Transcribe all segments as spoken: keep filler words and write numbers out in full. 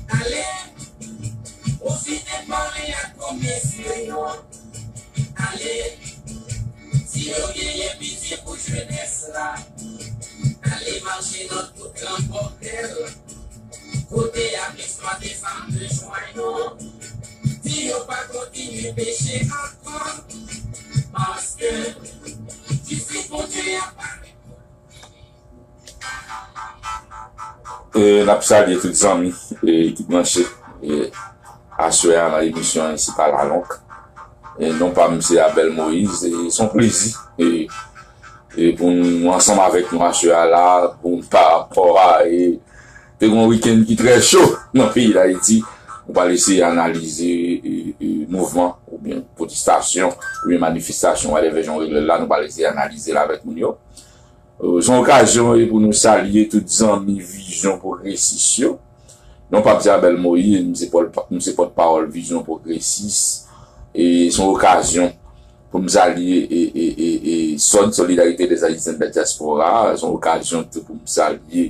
Ale, pwofite pale ak komisyon yo. Ale, di yo genyen piti pou jenès la. Ale mache nan tout gran bòdèl. Kote y ap eksplwate fanm de jway yo. Di yo pa kontinye peche ankò. Paske jistis Bondye ap parèt. E, n ap salye tout zanmi e, ki branche e, aswè a nan emisyon Isi Pale a Lonk. E, non pa m se Abel Moïse. E, se yon plezi e, e, pou nou ansanm avèk nou aswè a la, pou n pa rapò a e, te gen yon wikenn ki trè cho nan peyi Dayiti. Nou pral eseye analize e, e, mouvman oubyen pwotestasyon oubyen manifestasyon, whatever jan w rele l la, nou pral eseye analize l avèk moun yo. Euh, se yon okazyon e pou nou salye tout zanmi Vizyon Pwogresis yo. Non pa m se Abel Moïse, m se pòt- m se pòtpawòl Vizyon Pwogresis. E se yon okazyon pou m salye e, e, e, e sòd Solidarité des Haïtiens de la Diaspora. Se yon okazyon tou pou m salye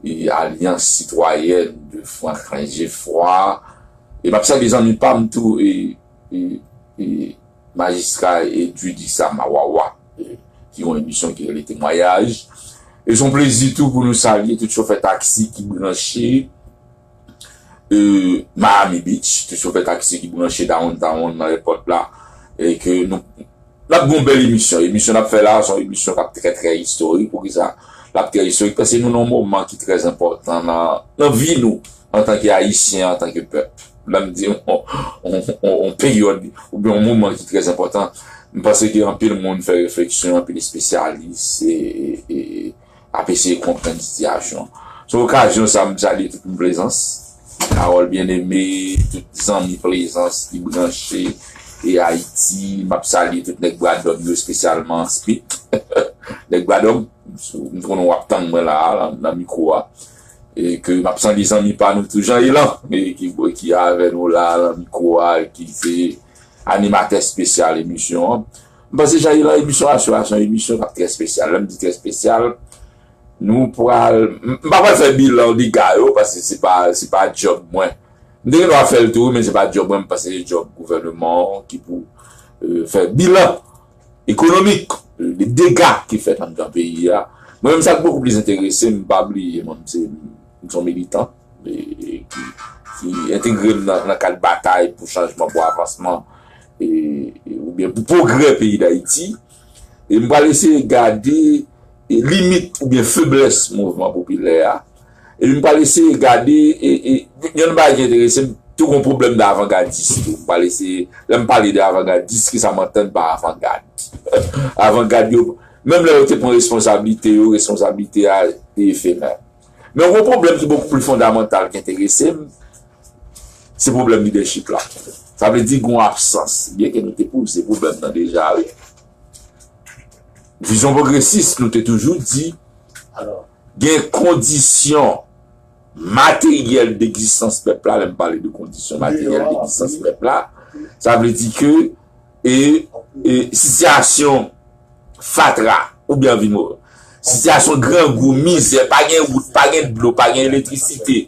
e Alyans Sitwayèn de Franklin Geffroy. E m ap salye zanmi pa m tou e, e, e Majistra Edwidisa Mawawa, e, ki yon emisyon ki rele Temwayaj. E se yon plezi tou pou nou salye tout chofè taksi ki branche e, Miami Beach, tout chofè taksi ki branche downtown nan èpòt la, e ke nou, n ap gen yon bèl emisyon. Emisyon n ap fè la, se yon emisyon k ap trè, trè istorik. Poukisa l ap trè istorik? Paske nou nan yon moman ki trè enpòtan nan, nan vi nou, antanke Ayisyen, antanke pèp. Lè m di yon, yon, yon, yon peryòd oubyen yon moman ki trè enpòtan, m panse ke anpil moun fè refleksyon, anpil espesyalis e, e, e ap eseye konprann sitiyasyon an. Se okazyon sa a, m salye tout moun Plezans, Carole Bien-Aimé, tout zanmi Plezans ki branche e Ayiti. M ap salye tout nèg Bwadòm yo, espesyalman Spit. Nèg Bwadòm, m konnen w ap tann mwen la a, nan, nan mikwo a. E ke m ap salye zanmi pa nou tou, Jean Elan, e ki, ki avè nou la a, nan mikwo a, ki se animatè espesyal emisyon an. M panse Jean Elan, emisyon aswè a se yon emisyon k ap trè espesyal. Lè m di trè espesyal, nou pral, m m pa pral fè bilan dega yo, paske se pa, se pa djòb mwen. M te gen dwa fè l tou, men se pa djòb mwen, m panse se djòb gouvènman an ki pou e, fè bilan ekonomik de dega ki fèt anndan peyi a. Mwen menm, sa k bokou plis enterese m, pa bliye, mwen, m se, m se yon militan e, e, ki, ki entegre m nan, nan kad batay pou chanjman, pou avansman e, e, oubyen pou pwogrè peyi Dayiti. E m pral eseye gade e, limit oubyen feblès mouvman popilè a. Epi m pral eseye gade e, e, yon bagay ki enterese m, tou gon pwoblèm de avangadis tou. M pral eseye, lè m pale de avangadis, kisa m antann pa avangad? Avangad yo, menm lè yo te pran responsablite yo, responsablite a te efemè. Men yon pwoblèm ki bokou pli fondamantal ki enterese m, se pwoblèm lidèchip la. Sa vle di gon absans, byen ke nou te poze pwoblèm nan deja, wi. Vizyon pwogresis, nou te toujou di, gen kondisyon materyèl degzistans pèp la. Lè m pale de kondisyon materyèl degzistans pèp la, sa vle di ke e, e sitiyasyon fatra oubyen anvi mo, sitiyasyon grangou, mizè, pa gen wout, pa gen dlo, pa gen elektrisite,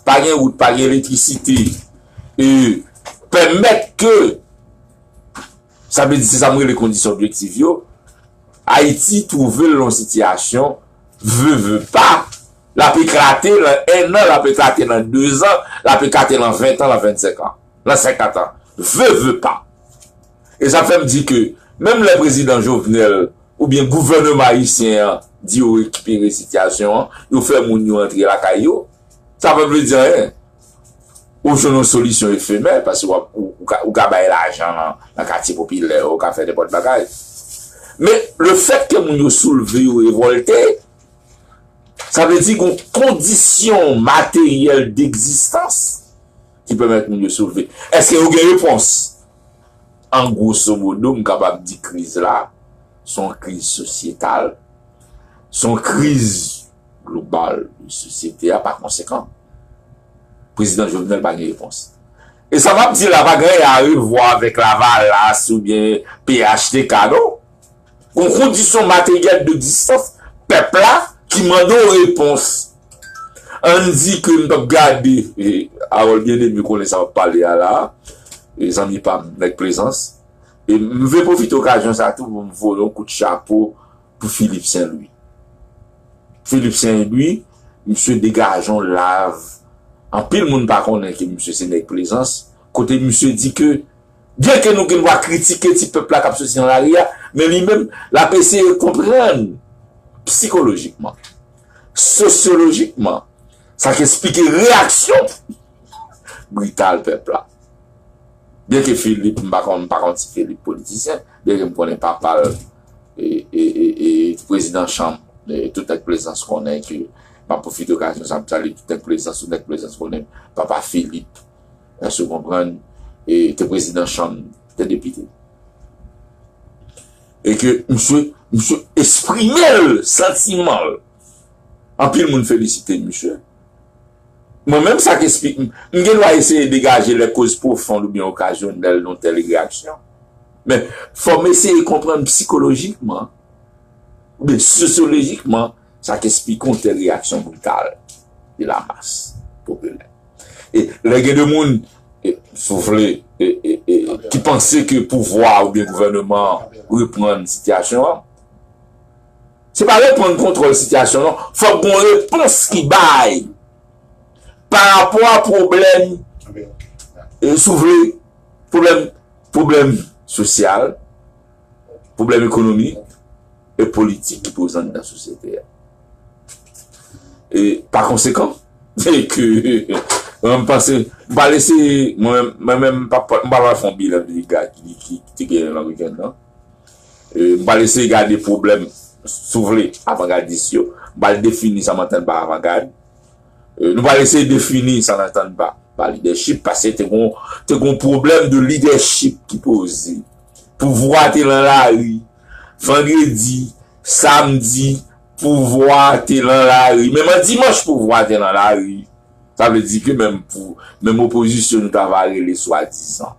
pa gen wout, pa gen elektrisite, e pèmèt ke, sa vle di, se sa m rele kondisyon objektif yo, Ayiti twouve l nan yon sitiyasyon, ve, ve pa, l ap eklate nan en an, l ap eklate nan de zan, l ap eklate nan ven tan, nan vennsenk an, nan senkant an. Ve, ve pa. E sa fè m di ke menm lè prezidan Jovenel oubyen gouvènman ayisyen an di yo rekipere sitiyasyon an, yo fè moun yo antre lakay yo, sa pa vle di anyen. Ou jwenn yon solisyon efemè, paske w ap, ou, ou ka, ou ka bay lajan nan, nan katye popilè, ou ka fè nenpòt bagay. Men, lefètke moun yo soulve, yo revòlte, sa vle di gon kondisyon materyèl degzistans ki pèmèt moun yo soulve. Èske yo gen repons? An gwoso modo, m kapab di kriz la, se yon kriz sosyetal, se yon kriz global de sosyete a, pa konsekan, prezidan Jovenel pa gen repons. E sa m ap di la pa gen anyen a revwa avèk Lavalas oubyen P H T K, non. Yon kondisyon materyèl de egzistans pèp la ki mande yon repons. Ann di ke m t ap gade, e, Harold Bien-Aimé konnen sa m ap pale a la, e, zanmi pa m, nèg Plezans. E m vle pwofite okazyon sa tou pou m voye yon kout chapo pou Philippe Saint-Louis. Philippe Saint-Louis, misye degaje yon live. Anpil moun pa konnen ke misye se nèg Plezans. Kote misye di ke, byen ke nou gen dwa kritike ti pèp la k ap soti nan lari a, men li menm, l ap eseye konprann sikolojikman, sosyolojikman, sa k esplike reyaksyon brital pèp la. Byen ke Philippe, m pa konn, m pa konn si Philippe politisyen, byen ke m konnen papa l, e, e, e, e, prezidan chanm, e, tout nèg Plezans konnen ke, m ap pwofite okazyon sa, m salye tout nèg Plezans, tout nèg Plezans konnen papa Philippe, èske w konprann, e, te prezidan chanm, te depite. E ke misye, misye eksprime l, santiman l. Anpil moun felisite misye. Mwen menm sa k esplike m, m gen dwa eseye degaje les causes profondes oubyen occasionelles yon tèl reyaksyon. Men, fò m eseye konprann sikolojikman, oubyen sosyolojikman, sa k esplike yon tèl reyaksyon brital de la masse populaire. E lè gen de moun, e, si w vle, e, e, e, ki panse ke pouvwa oubyen gouvènman an reprann sitiyasyon an, se pa reprann kontwòl sitiyasyon, non. Fòk gon repons ki bay pa rapò a pwoblèm, e, si w vle, pwoblèm, pwoblèm sosyal, pwoblèm ekonomik e politik ki prezan nan sosyete a. E pa konsekan, e ke, mwen, m panse, m pa lese, mwen, mwen menm, m pa, m pa pral fè yon bilan de dega ki, ki, ki te genyen nan wikenn nan. E, m pa lese gade pwoblèm, si w vle, avangadis yo. M pa defini sa m antann pa avangad. E, nou pral eseye defini sa n antann pa, pa lidèchip, paske te gon, te gon pwoblèm de lidèchip ki poze. Pouvwa te lan lari. Vandredi, samdi, pouvwa te lan lari. Menm an dimanch, pouvwa te lan lari. Sa vle di ke menm pou, menm opozisyon nou ta va rele swadizan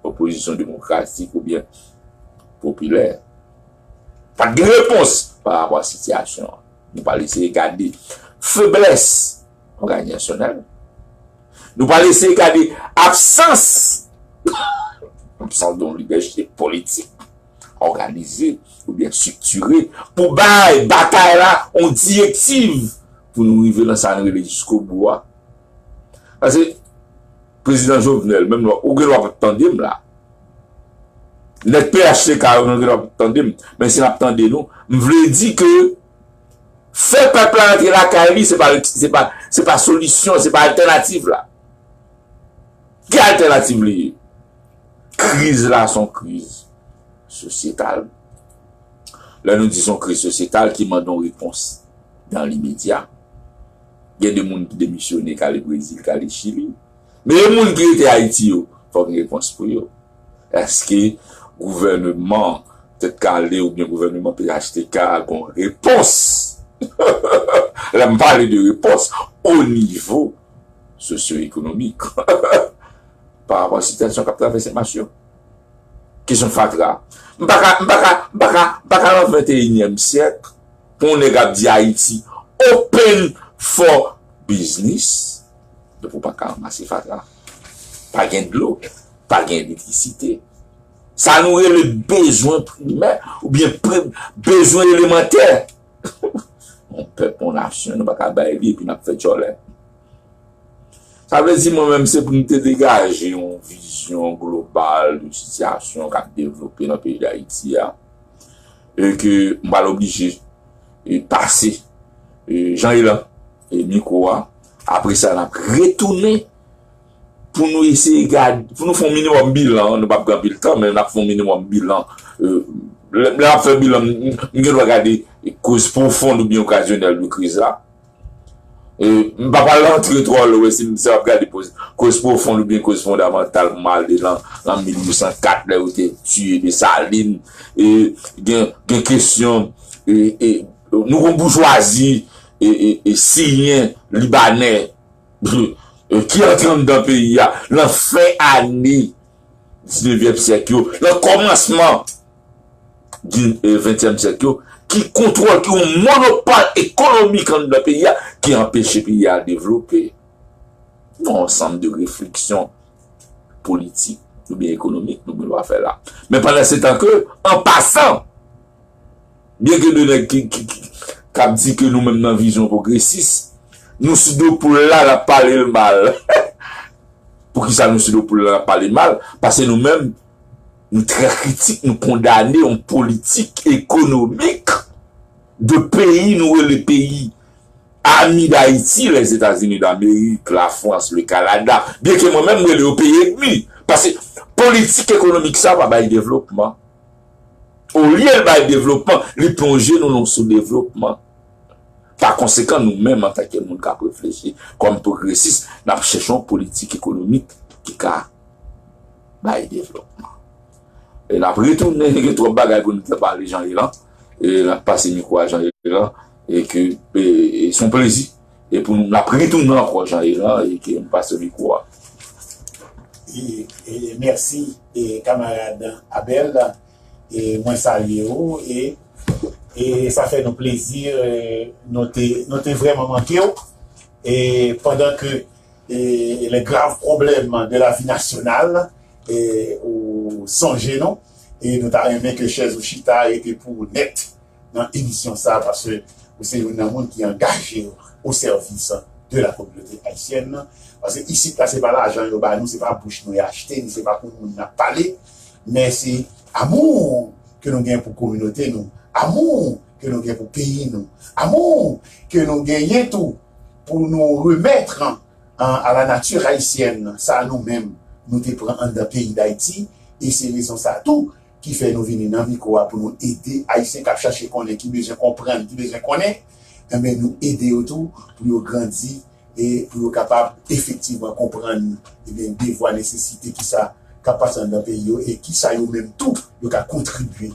opozisyon demokratik oubyen popilè, pa t gen repons pa rapò a sitiyasyon an. Nou pral eseye gade feblès òganizasyonèl. Nou pral eseye gade absans, absans de yon lidèchip politik òganize oubyen estriktire pou bay batay la yon direktiv pou nou rive nan sa n rele jiskobou a. Paske prezidan Jovenel, menm lè ou gen dwa p ap tande m la. Nèg P H T K yo, nou gen dwa p ap tande m. Men si n ap tande nou, m vle di ke fè pèp la rantre lakay li, se pa, se pa, se pa solisyon, se pa altènativ la. Ki altènativ li ye? Kriz la se yon kriz sosyetal. Lè nou di se yon kriz sosyetal ki mande yon repons dan limedya, gen de moun ki demisyone, k ale Brezil, k ale Chili. Men e moun ki rete Ayiti yo, fòk gen repons pou yo. Èske gouvèneman Tèt Kale oubyen gouvèneman P H T K a gon repons? Lè m pale de repons, o nivo sosyo-ekonomik pa rapò a sitiyasyon k ap travèse mas yo. Kesyon fatra. M pa ka, m pa ka, m pa ka, m pa ka nan venteyinyèm syèk pou yon nèg ap di Ayiti open for business. Donk ou pa ka ranmase fatra. Pa gen dlo, pa gen elektrisite. Sa nou rele bezwen primè oubyen pre, bezwen elemantè. Yon pèp, yon nasyon, nou pa ka bay li epi n ap fè djòlè. Sa vle di mwen menm se pou m te degaje yon vizyon global de sitiyasyon k ap devlope nan peyi Dayiti a, e ke m pral oblije, e, pase, e, Jean Elan, e, mikwo a. Apre sa, n ap retounen pou nou eseye gade, pou nou fè yon minimòm bilan, nou p ap gen anpil tan, men n ap fè yon minimòm bilan. E, lè, lè n ap fè bilan, m, m gen dwa gade koz pwofon oubyen okazyonèl de kriz la. E, m pa pral antre twò lwen, si m se ap gade poz, koz pwofon oubyen koz fondamantal, m ale nan, nan mil uit san kat, lè yo te tiye Desalin. E, gen, gen kesyon, e, e, nou gon boujwazi, e, e, e, siryen, libanè, e, ki antre anndan peyi a, nan fen ane diznèvyèm syèk yo, nan kòmansman di, e, ventyèm syèk yo, ki kontwòl, ki yon monopòl ekonomik anndan peyi a, ki anpeche peyi a devlope. Yon ansanm de refleksyon politik oubyen ekonomik nou gen dwa fè la. Men pandan se tan ke, an pasan, byen ke de nèg ki, ki, ki, k ap di ke nou menm nan vizyon pwogresis, nou sou do poul la, n ap pale l mal. Poukisa nou sou do poul la, n ap pale mal? Paske nou menm, nou trè kritik, nou kondane yon politik ekonomik de peyi, nou rele peyi ami d'Ayiti, Lèzetazini d'Amerik, Lafrans, le Kanada. Byen ke mwen menm, m rele yo peyi ènmi. Paske politik ekonomik sa pa bay devlopman. Olye l bay devlopman, li plonje nou nan soudevlopman. Pa konsekan, nou menm, antanke moun k ap reflechi kòm pwogresis, n ap chèche yon politik ekonomik ki ka bay devlopman. E n ap retounen, gen twòp bagay pou nou te pale, Jean Elan. E n ap pase mikwo a Jean Elan. E ke, e, e se yon plezi. E pou nou, n ap retounen ankò, Jean Elan, e ke m pase mikwo a. E, e, mèsi, e, kamarad Abel. E mwen salye w. E, e sa fè nou plezi. E, nou te, nou te vrèman manke w. E pandan ke e, les graves problèmes de la vie nationale, e, ou sonje nou, e nou ta renmen ke chèz ou chita rete pou ou nèt nan emisyon sa, paske ou se youn nan moun ki angaje w o sèvis de la kominote ayisyèn nan. Paske isit la, se pa lajan yo ba nou, se pa bouch nou y achte, ni se pa pou moun n ap pale, men se amou ke nou gen pou kominote nou, amou ke nou gen pou peyi nou, amou ke nou genyen tou pou nou remèt a la nature haïtienne, sa nou menm, nou te pran anndan peyi Dayiti, e se rezon sa tou ki fè nou vini nan mikwo a pou nou ede Ayisyen k ap chache konnen, ki bezwen konprann, ki bezwen konnen, enben nou ede yo tou pou yo grandi e pou yo kapab efektivman konprann, ebyen, devwa, nesesite, kisa k ap pase anndan peyi yo e kisa yo menm tou yo ka kontribye